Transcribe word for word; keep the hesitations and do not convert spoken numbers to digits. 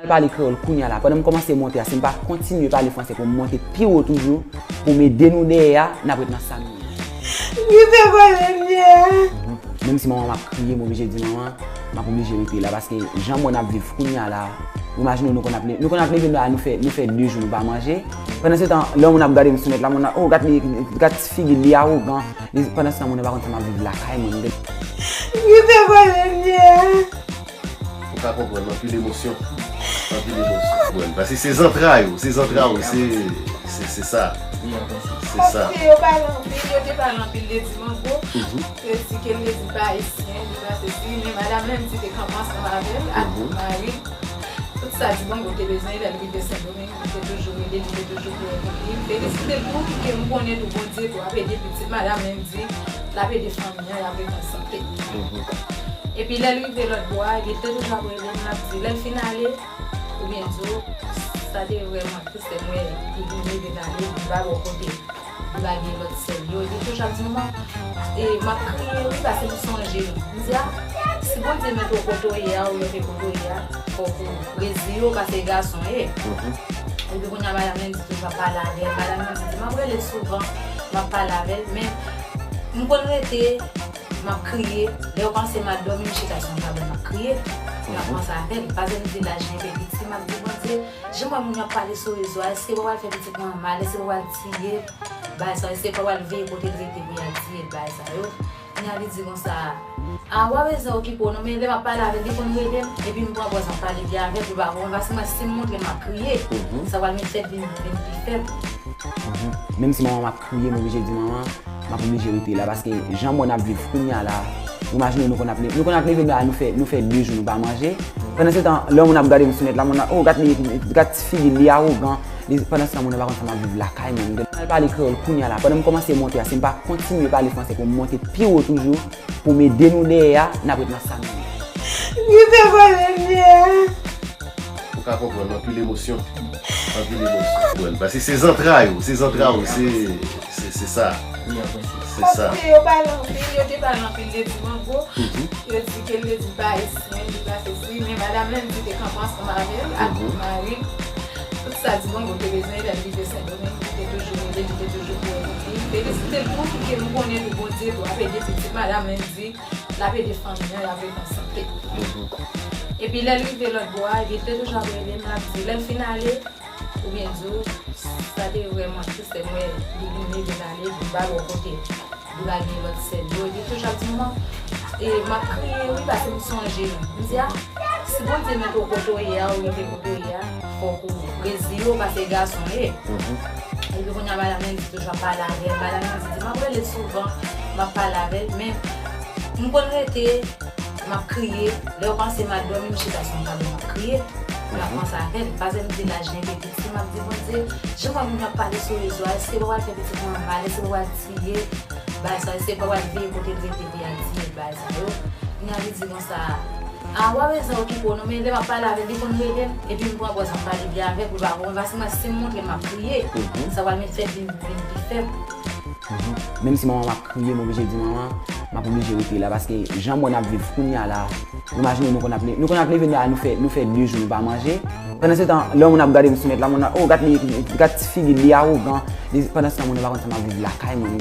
Pale kreyòl kounye a la. Pandan m kòmanse monte a, si m pa kontinye pale franse pou m monte pi wo toujou, pou m ede nou dèyè a, n ap ret nan sa nou ye. Li te vòlè m ye. Menm si manman m ap kriye, m oblije di manman, m ap oblije rete la, paske jan m wè n ap viv kounye a la, imajine w, nou konn ap le-, nou konn ap leve la, nou fè, nou fè de jou nou pa manje. Pandan se tan, lè yon moun ap gade m sou nèt la, moun nan, "Oh, gad li, gad ti figi l, li awogan." Li, pandan se tan, moun nan pa konn sa m ap viv lakay mwen. Li te vòlè m ye. Ou ka konprann, anpil emosyon. Anpil emosyon. Bon, paske se zantray ou, se zantray ou, se, se, se sa. Se sa. Paske yo pale anpil, yo te pale anpil de Di Mango. Mhm. Yo di ke l te di pa ayisyen, li pa sesi, men madanm Landy te kanpe ansanm avè l, ak Mhm. mari l. Tout sa Di Mango te bezwen, lè l rive Sendomeng, li te toujou rele, li te toujou priye pou li. Felisite l tou, ke m konnen tou Bondye tou ap ede pitit madanm Landy, l ap ede fanmi an, y ap ret an sante. Mhm. Epi lè l rive lòt bò a, li te toujou ap rele m, l ap di, lè l fin ale, oubyen di w, sa te vrèman tris, lè m wè li vin leve l ale, li pa bò kote, li pa gen lòt sè l yo. Li toujou ap di, "Manman, e, m ap kriye, wi, paske m sonje nou." M di, "A, si Bondye mete w kote w ye a, ou rive kote w ye a, fòk ou reziye w, paske gason ye." Mhm. Epi kounye a, madanm Landy toujou ap pale avè l. Madanm Landy di, "M ap rele l souvan, m ap pale avè l, men m konn rete, m ap kriye. Lè yo panse m al dòmi, m chita sou yon tablo, m ap kriye." M ap Mhm. panse avè l. Paske m di laj mwen te piti, m ap di, "Bondye, jan m wè moun yo ap pale sou rezo a, èske pa pral fè pitit mwen an mal? Èske pa pral tiye l?" Bagay sa yo, èske pa pral veye kote l rete pou y al tiye l, bagay sa yo. Kounye a li di konsa, "A, w pa bezwen okipe w non, men lè m ap pale avè l, li konn rele m, epi m pran pòz m ap pale byen avè l, li pa konprann, paske mwen, si m montre m ap kriye, Mhm. sa pral met tèt vin, vin pi fèb." Mhm. Menm si manman m ap kriye, m oblije di manman, m ap oblije rete la, paske jan mwen ap viv kounye a la, imajine nou konn ap le-, nou konn ap leve la, nou fè, nou fè de jou nou pa manje. Pandan se tan, lè yon moun ap gade m sou nèt la, moun nan, "Oh, gad li, gad ti figi l, li awogan." Li, pandan se tan, moun nan pa konn sa m ap viv lakay mwen. M al pale kreyòl kounye a la. Pandan m kòmanse monte a, si m pa kontinye pale franse pou m monte pi wo toujou, pou m ede nou dèyè a, n ap ret nan sa nou ye. Li te vòlè m ye. Ou ka konprann, anpil emosyon. Anpil emosyon. Bon, paske se zantray ou, se zantray ou, se, se, se sa. Se sa. Paske yo pale anpil, yo te pale anpil de Di Mango. Mhm. Yo di ke l te di pa ayisyen, li pa sesi, men madanm Landy te kanpe ansanm avè l, ak Mhm. mari l. Tout sa Di Mango te bezwen, lè l rive Sendomeng, li te toujou rele, li te toujou priye pou li. Felisite l tou, ke m konnen tou Bondye tou ap ede pitit madanm Landy, l ap ede fanmi an, y ap ret an sante. Mhm. Epi lè l rive lòt bò a, li te toujou ap rele m, l ap di, lè l fin ale, oubyen di w, sa te vrèman tris, lè m wè li vin leve l ale, li pa bò kote, li pa gen lòt sè l yo. Li toujou ap di, "Manman, e, m ap kriye, wi, paske m sonje nou." M di, "A, si Bondye mete w kote w ye a, ou rive kote w ye a, fòk ou reziye w, paske gason w ye." Mhm. Epi kounye a, madanm Landy toujou ap pale avè l. Madanm Landy di, "M ap rele l souvan, m ap pale avè l, men m konn rete, m ap kriye. Lè yo panse m al dòmi, m chita sou yon tablo, m ap kriye." M ap Mhm. panse avè l. Paske m di laj mwen te piti, m ap di, "Bondye, jan mwen moun yo ap pale sou rezo a, èske yo pral fè pitit mwen an mal, èske yo pral tiye, bagay sa, èske yo pral veye kote l rete pou y al tiye, bagay sa yo." Kounye a li di konsa, "A, w pa bezwen okipe w non, men lè m ap pale avè l, li konn rele m, epi m pran pòz m ap pale byen avè l, pou l pa konprann, paske mwen, si m montre m ap kriye, Mhm. sa pral met tèt vin, vin pi fèb." Mhm. Menm si manman m ap kriye, m oblije di manman, m ap oblije rete la, paske jan mwen ap viv kounye a la, imajine nou konn ap le-, nou konn ap leve la, nou fè, nou fè de jou nou pa manje. Pandan se tan, lè yon moun ap gade m sou nèt la, moun nan, "Oh, gad li, gad ti figi l, li awogan." Li, pandan se tan, moun nan pa konn sa m ap viv lakay mwen.